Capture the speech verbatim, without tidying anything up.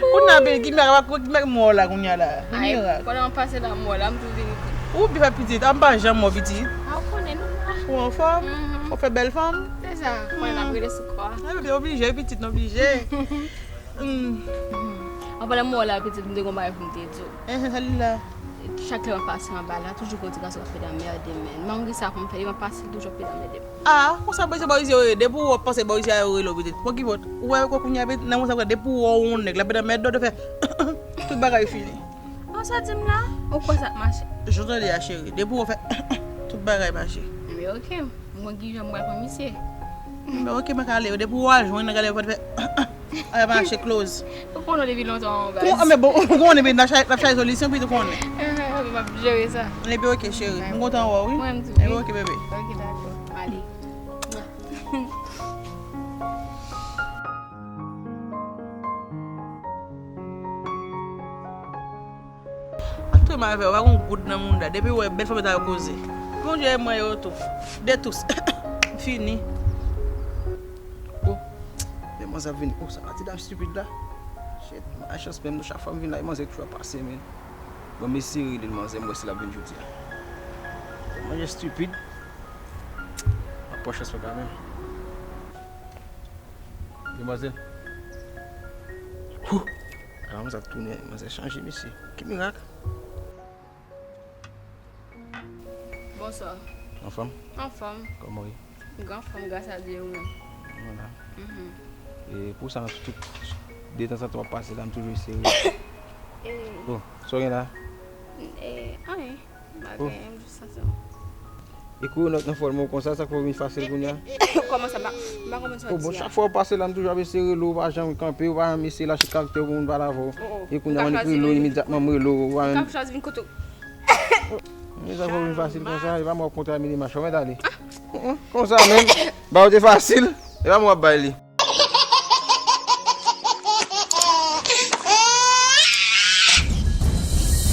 Kounye a, ki mirak, ki mirak m wè w la kounye a la? Ki mirak? Pandan m pase la, m wè w la, m tou vini. Ou byen fè pitit, a m pa janm wè w pitit. A, ou konnen nou la. Ou anfòm? Mhm. Ou fè bèl fanm? Se sa, mwen la, m rete sou kwa. A, bebe, oblije, pitit, nou oblije. Hmm. An palan m wè w la, pitit, m te gon bagay pou m te di w. Enhen, sa li la? Chak lè m ap pase anba la, toujou gen yon ti gason k ap pede anmède m, men. M pa konn kisa pou m fè, m ap pase, li toujou ap pede anmède m. Ah, konsa bòyzi, bòyzi yo ye. Depi w wè w panse bòyzi a yo rele w pitit. Bon, ki fòt? Ou wè, ou kounye a, nan moman sa, depi w wè yon nèg la, pede anmède w, fè tout bagay fini. Bon, sa di m la? Ou kwè sa ap mache? Jan w tande a, cheri. Depi w wè w fè tout bagay mache. Ebyen, oke. M konn ki jan m pral pran misye. Ebyen, oke, mwen ka ale. Depi w al jwenn nèg la, fè Ay, mache close. Ou konnen depi lontan, baz. Kon, men bon, ou konnen, men n ap chache, n ap chache solisyon, pi tou konnen. Ehe, m ap jere sa. Epi, oke, cheri. M kontan wè w, wi. Mwen, m tou, wi. Epi, oke, bebe. Oke, dakò. Ale. Ak tout mal fè, ou pa gon goud nan mounda. Depi w wè bèl fanm sa yo koze. Bondye mwen yo tou. De tous. M fini. Oh, men manzè ap vini. Oh, sa pa ti dam stupid la. Shit, malchans menm, chak fwa m vin la, manzè toujou ap pase, men. Bon, m eseye rele l, manzè, m wè si l ap vin jodi a. Manzè stupid. M ap pran chans mwen kanmenm. Demwazèl. Hou! Ala manzè ap tounen, manzè chanje, mesye. Ki mirak? Bonswa. Anfòm? Anfòm. Kòman w ye? M anfòm, gras a Dye, ou menm? Mwen la. Mhm. E pou sa, tout, detanzantan w ap pase la, m toujou eseye. E. Oh, sa w gen la? E, anyen. M pa gen, m jis santi m. E kou nan, nan fòm ou konsa, sa k fè w vin fasil kounye a? Kòman sa, m pa, m pa konprann sa w di a. Oh, bon, chak fwa w pase la, m toujou ap eseye rele w, ou pa janm kanpe, ou pa janm eseye lache karakte w pou moun pale avè w. Oh, oh. E kounye a, m annik rele w, imedyatman m rele w, ou pa menm. M ka chwazi vin kote w. Men sa fè w vin fasil konsa, e pa mwen w ap kontamine, mache, w mèt ale. Konsa menm, ba w te fasil, e pa mwen w ap bay li.